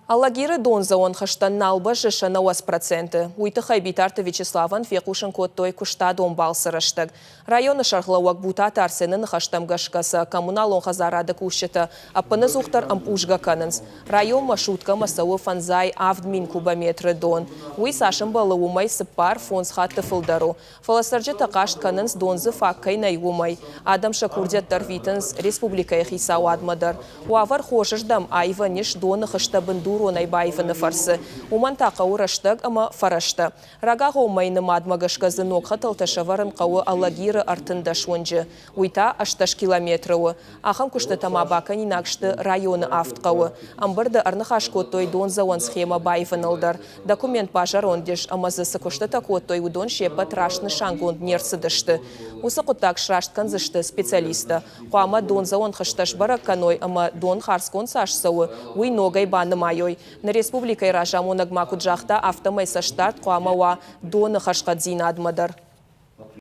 Алагиры дондзӕуӕн хызтӕн нал бӕззы сӕ 90%. Уый тыххӕй Битарты Вячеславӕн фехъусын кодтой куыстадон балцы рӕстӕг. Районы сӕргълӕууӕг Бутаты Арсены ныхӕстӕм гӕсгӕ сӕ коммуналон хӕдзарады кусджытӕ ӕппынӕдзухдӕр ӕмпъузгӕ кӕнынц. Районмӕ суткӕмӕ цӕуы 507 000 кубометры дон. Уый цас ӕмбӕлы, уымӕй цыппар-фондз хатты фылдӕр у. Фӕлӕ цӕрджытӕ хъаст кӕнынц, дон дзы фаг кӕй нӕй, уымӕй. Адӕм сӕ курдиӕттӕ рвитынц республикӕйы хицауадмӕ дӕр. Уавӕр хорзырдӕм аивӕн ис доны хызтӕ бындуронӕй баивыны фӕрцы. Уымӕн та хъӕуы рӕстӕг ӕмӕ фӕрӕзтӕ. Рагагъоммӕйы нымадмӕ гӕсгӕ дзы ног хӕтӕлтӕ сӕвӕрын хъӕуы Алагиры 13 уынджы. Уый та 18 километры у. Ахӕм куыстытӕ ма бакӕнинаг сты районы авд хъӕуы. Ӕмбырды ӕрныхас кодтой дондзӕуӕн схемӕ баивыныл дӕр. Документ базӕронд ис ӕмӕ дзы цы куыстытӕ кодтой, уыдон се ппӕт раст нысангонд не рцыдысты. Уыцы хъуыддаг сраст кӕндзысты специалисттӕ. Хъуамӕ дондзӕуӕн хызтӕ сбӕрӕг кӕной ӕмӕ дон хардзгонд цас цӕуы, уый ногӕй банымайой. Нӕ республикӕйы разамонӕг ма куыд загъта, афтӕмӕй цӕстдард хъуамӕ уа доны хӕрзхъӕддзинадмӕ дӕр.